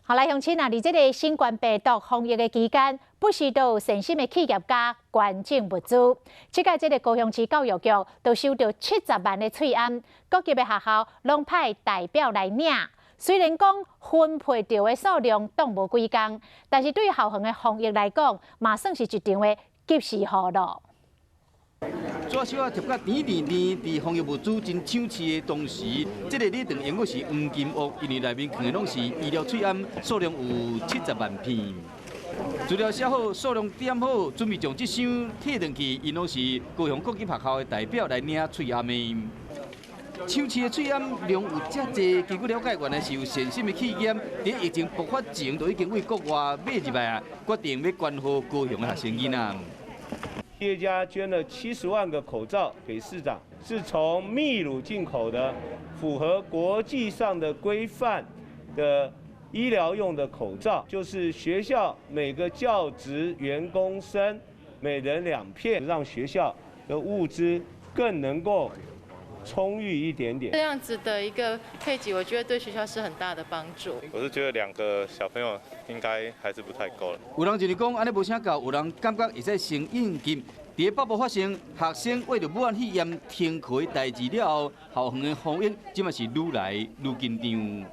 好來，鄉親啊，佇這个新冠病毒防疫的期間，不時都有善心的企業家捐贈物資。這擺這个高雄市教育局都收著70萬的喙罨，各級的學校攏派代表來領。雖然講分配著的數量擋無幾仝，但是對校園的防疫來講，嘛算是一場的及時雨咯。紙箱仔貼甲甜甜甜，佇防疫物資真搶市的同時，這个禮堂猶閣是黃金屋，因為內面囥的攏是醫療喙罨，數量有七十萬片。資料寫好，數量點好，準備將這箱提轉去，𪜶攏是高雄各級學校的代表來領喙罨的。搶市的喙罨量有遮濟，根據了解，原來是有善心的企業，佇疫情爆發前就已經對國外買入來啊，決定欲捐予高雄的學生囡仔。企業家捐了70萬個口罩給市長，是從秘魯進口的，符合國際上的規範的醫療用的口罩，就是學校每個教職員工生每人2片，讓學校的物資更能夠充裕一點點。這樣子的一個配給，我覺得對學校是很大的幫助。我是覺得兩個小朋友應該還是不太夠了。有人就是講按呢無啥夠，有人感覺會使先應急。佇北部發生學生為著武漢肺炎停課的代誌了後，校園的防疫這馬是愈來愈緊張。